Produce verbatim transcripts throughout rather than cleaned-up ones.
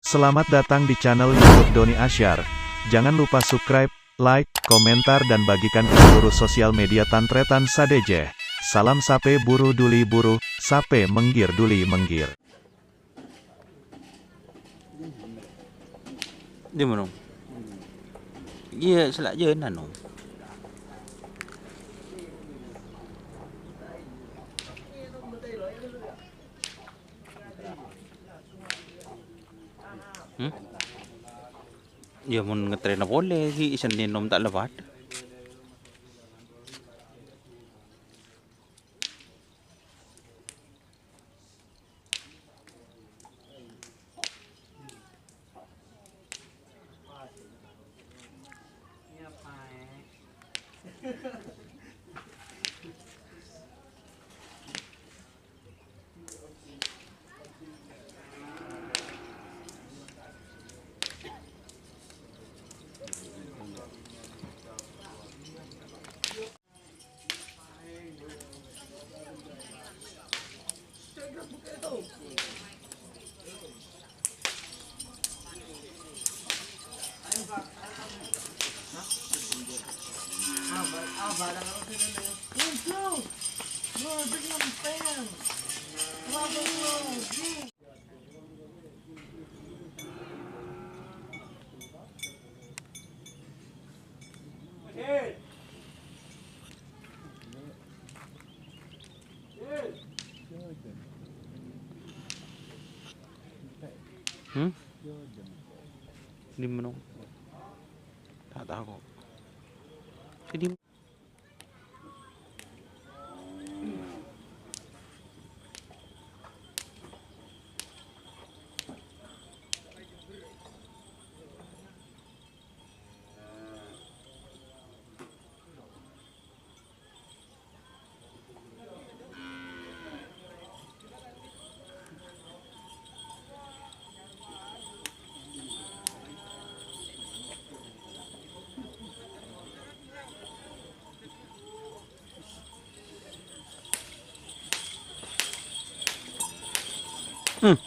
Selamat datang di channel YouTube Doni Asyar. Jangan lupa subscribe, like, komentar, dan bagikan ke seluruh sosial media tan-tarètan sadhâjâ. Salam sapè buru duli buru, sapè mèngghir duli mèngghir. Di mana? Iyâ, sella' jhânan, no. Hmm? Iyâ, mon ngetrena polè, ghi' Isennèn nom ta' la padâ. Hmm? Di mana? Tak tahu kok. Di Hmm.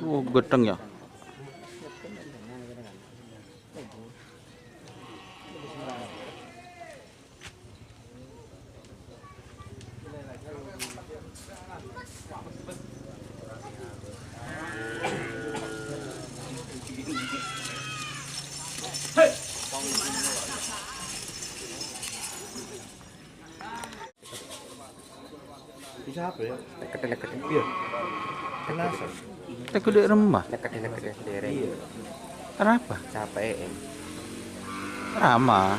Oh, gedheng ya. Bisa apa ya? Lekete, lekete. Iya. Kenapa? Teko di rumah. Lekete, lekete sendiri. Iya. Kenapa? Capek. Rama.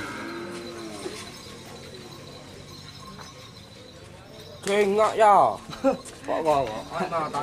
Sènga', yâ. Kok, kok, kok. Ayo, mata.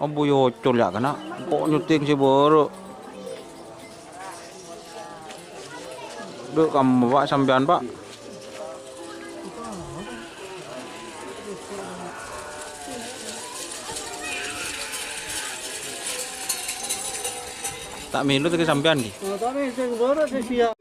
Ambu yâ ocol yâ, kana'. Kok nyuting sè bârâ'? Dhu, kamma, Pak, sampèyan, Pak? Ta' mèlo ta' sampèyan, ghi? Oh, ta' mèlo, sè bârâ' sè siap.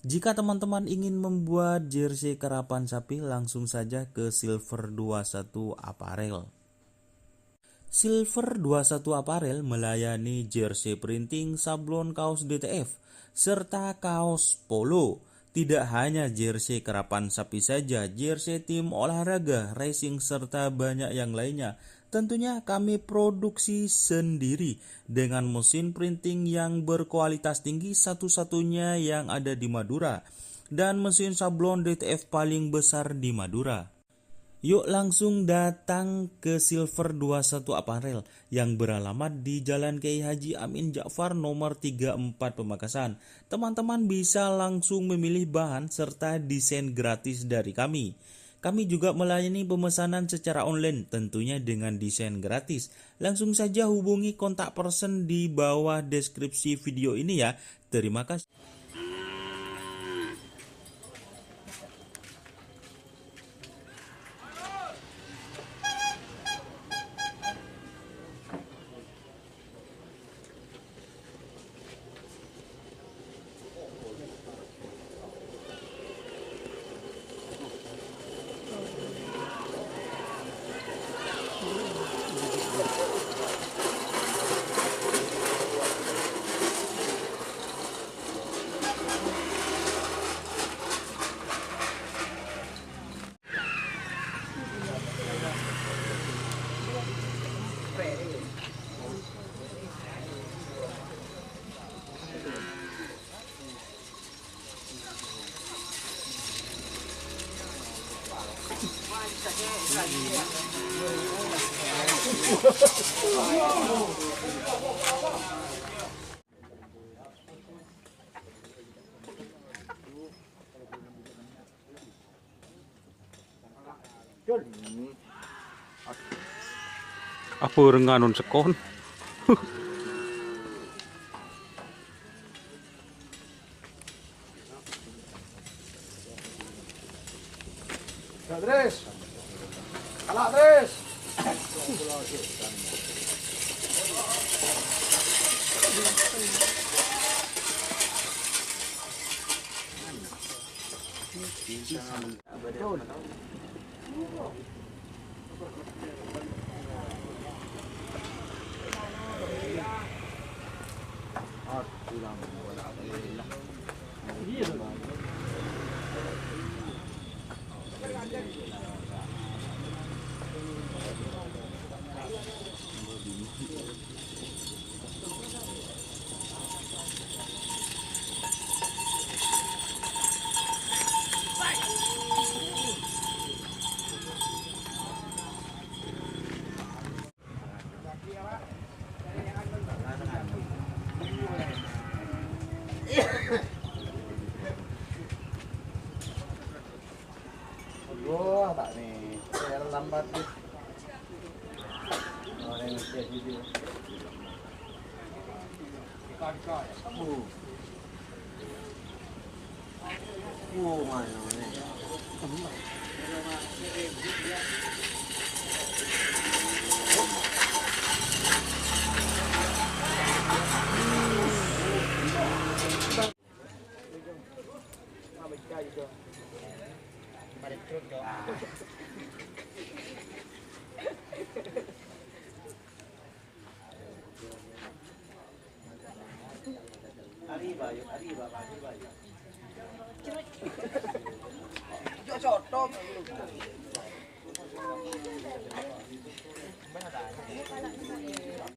Jika teman-teman ingin membuat jersey karapan sapi, langsung saja ke Silver dua satu Apparel. Silver dua satu Apparel melayani jersey printing, sablon kaos D T F, serta kaos polo. Tidak hanya jersey karapan sapi saja, jersey tim olahraga, racing, serta banyak yang lainnya. Tentunya kami produksi sendiri dengan mesin printing yang berkualitas tinggi, satu-satunya yang ada di Madura, dan mesin sablon D T F paling besar di Madura. Yuk langsung datang ke Silver dua satu Apparel yang beralamat di Jalan Kiai Haji Amin Ja'far nomor tiga empat Pamekasan. Teman-teman bisa langsung memilih bahan serta desain gratis dari kami. Kami juga melayani pemesanan secara online, tentunya dengan desain gratis. Langsung saja hubungi kontak person di bawah deskripsi video ini ya. Terima kasih. Abhârengan on sekkon. Terus. Kalak terus.